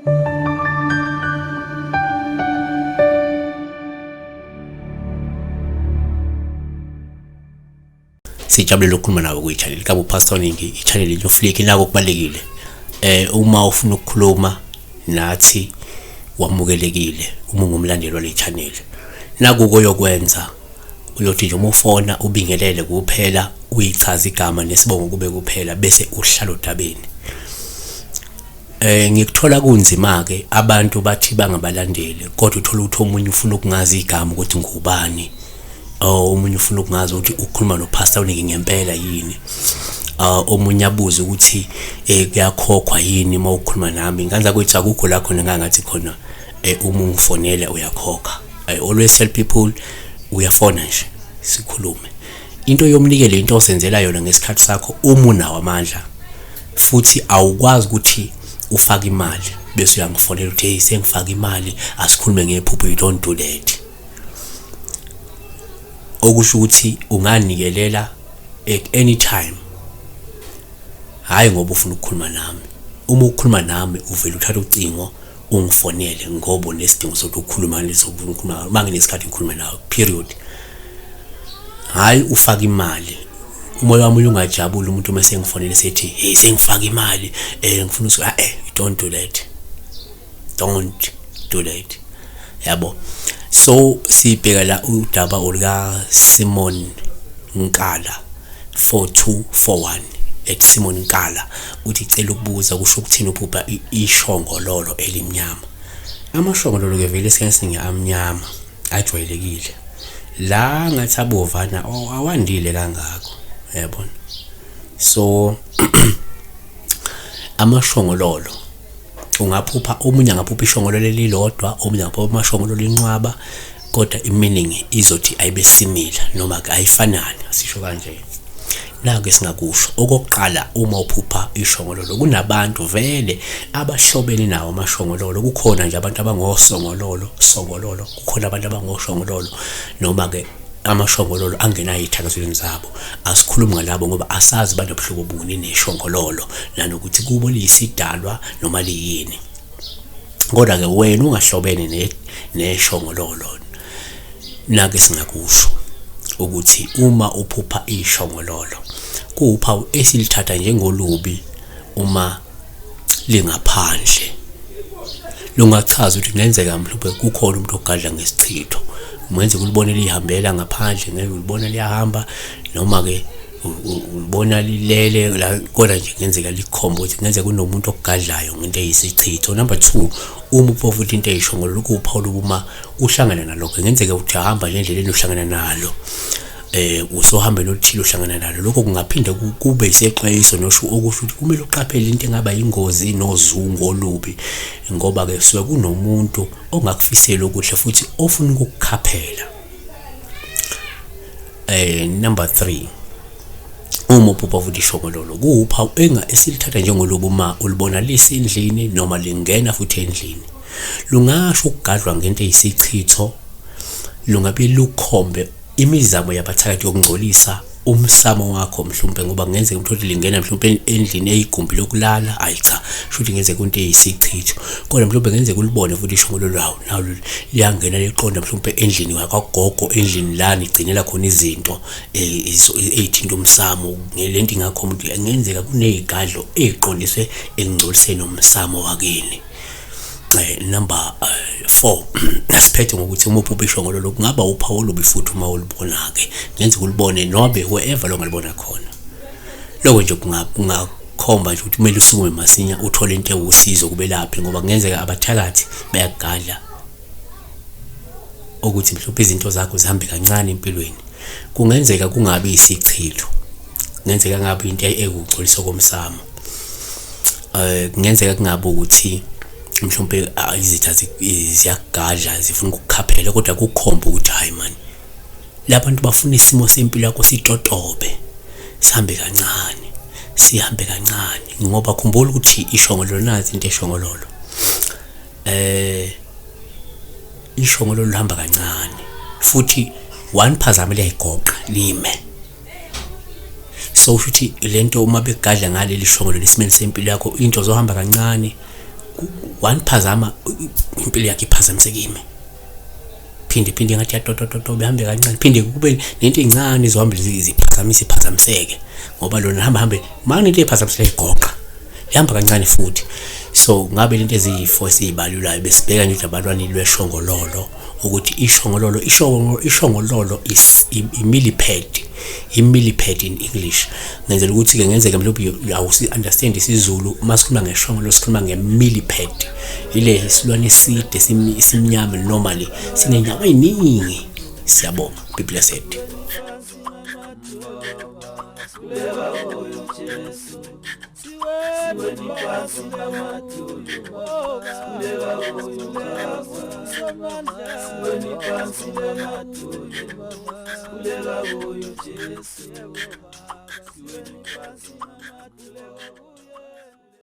Sijabulele ukukhuluma nawe kwi-channel kaBu Pastor Ningi, i-channel yeNyofliki. Nako kubalekile, uma ufuna ukukhuluma nathi wamukelekile uma ungumlandeli wale channel. Naku oyokwenza, uyothi nje uma ufona ubingelele kuphela, uyichaze igama nesibongo kube kuphela, bese uhlala odabeni. Ngikuthola kunzima ke, abantu bathi bangabalandeli kodwa uthola ukuthi omunye ufuna ukungazi igama ukuthi ngubani, oh, omunye ufuna ukungazi ukuthi ukhuluma noPastor uNiki ngempela yini, omunye abuze ukuthi kuyakhokhwa yini uma ukhuluma nami. Nganza kuthi akukho la khona ngangathi khona uma ungifonela uyakhokha. I always tell people, uyafona nje sikhulume. Into yomnikelo into osenzela yona ngesikhathi sakho uma unawo amandla, futhi awukwazi ukuthi ufake imali bese uyangifonela ukuthi, "Hey, sengifaka imali, asikhulume ngephupho." You don't do that. Okusho ukuthi unganikelela at any time, hayi ngoba ufuna ukukhuluma nami. Uma ukhuluma nami uvela uthatha ucingo ungifonele ngoba unesidingo sokuthi ukhuluma leso, uma nginesikhathi ngikhulume nawe, period. Hayi ufaka imali, umoya wami ungajabuli umuntu uma sengifonele sethi, "Hey, sengifaka imali, ngifuna ukuthi." Don't do that, don't do that, yabo. So sibheka la udaba oluka Simon Nkala 4241, @SimonNkala, uthi cela ukubuza, kusho ukuthini uphupha ishongololo elimnyama? Amashongololo ke vele esikhathini esiningi amnyama ajwayelekile, la ngathi abovana awandile kangako, yabona. So amashongololo ungaphupha, omunye angaphupha ishongololo elilodwa, omunye angaphupha amashongololo inqwaba, kodwa i-meaning izothi ayibe similar noma ayifanani, asisho kanje. Naku esingakusho okokuqala, uma uphupha ishongololo, kunabantu vele abahlobene nawo amashongololo. Kukhona nje abantu abangosongololo songololo, kukhona abantu abangoshongololo noma ke amashongololo angenayo iy'thakazelo zabo. Asikhulumi ngalabo ngoba asazi banobuhlobo buni neshongololo, nanokuthi kubo liyisidalwa noma liyini. Kodwa-ke wena ungahlobene neshongololo, nake singakusho ukuthi uma uphupha ishongololo kuwuphawu esilithatha njengolubi uma lingaphandle. Lungachaza ukuthi kungenzeka mhlawumbe kukhona umuntu ogadla ngesichitho, kungenzeka ulibone lihambela ngaphandle, ngeke ulibona liyahamba, noma-ke ulibona lilele la, kodwa nje kungenzeka likhombe ukuthi kungenzeka kunomuntu ogadlayo ngento eyisichitho. Number two, uma uphofa ukuthi into eyishongololo kuwuphawu uma uhlangana nalokho, kungenzeka ukuthi uhamba nje endleleni uhlangana nalo, usohambeni oluthile uhlangana nalo. Lokho kungaphinde kube isexwayiso nosho okusho ukuthi kumele uqaphele into engaba yingozi nozungu olubi, ngoba-ke suke kunomuntu ongakufiseli okuhle futhi ofuna ukukukhaphela. Number 3, uma uphupha futhi ishongololo kuwuphawu enga esilithatha njengolubi uma ulibona lisendlini noma lingena futhi endlini. Lungasho ukugadlwa ngento eyisichitho, lungabe lukhombe imizamo yabathakathi yokungcolisa umsamo wakho mhlawumbe, ngoba kungenzeka uthole lingena mhlawumbe endlini eyigumbi lokulala. Hayi cha, shuthi kungenzeka into eyisichitho, kodwa mhlawumbe kungenzeka ulibone futhi ishongololo lawo nalo liyangena liqonda mhlawumbe endlini yakwagogo, endlini la nigcinela khona izinto ey'thinta umsamo. Lento ingakhomba ukuthi kungenzeka kuney'gadlo ey'qondiswe ekungcoliseni umsamo wakini. Number 4, asiphethe ngokuthi uma uphupha ishongololo kungaba uphawu olubi futhi uma ulibona-ke, kungenzeka ulibone nobe wherever lo ongalibona khona. Lokho nje kungakhomba nje ukuthi kumele usukume masinya uthole into ewusizo kubelaphi, ngoba kungenzeka abathakathi bayakugadla ukuthi mhlawumbe izinto zakho zihambe kancane empilweni. Kungenzeka kungabi isichitho, kungenzeka ngabe into ekugcolisa komsamo, kungenzeka kungabe ukuthi mhlawumbe izitha ziyakugadla zifuna ukukukhaphela, kodwa kukhomba ukuthi hayi man, labantu bafuna isimo sempilo yakho sitotobe, sihambe kancane, sihambe kancane. Ngoba khumbula ukuthi ishongololo, nazi into eshongololo, ishongololo lihamba kancane futhi one phazama liyayigoqa lime. So usho ukuthi lento uma begadla ngaleli shongololo esimeni sempilo yakho, into zohamba kancane. One phazama impilo yakhe iphazamiseke ime. Phinde phinde ngathi yatotototo behambe kancane, phinde kube nento encane izohambe ziphazamise iphazamiseke, ngoba lona hamba hambe manje into ephazamiseke igoqa ihamba kancane futhi. So ngabe lento eziyi-4 esiyibalulayo besibheka nje abalwani lweshongololo, ukuthi ishongololo ishongololo is i-millipede, i-millipede in English. Ngenzela ukuthi-ke ngenzeka mhlawumbe awusi-understand isiZulu. Uma sikhuluma ngeshongololo sikhuluma nge-millipede, ile isilwane eside simnyama, normally sinenyawo ey'ningi. Siyabonga, be blessed. Siweni phansi namadolo, sikhuleka kuyo Jesu. Siweni phansi.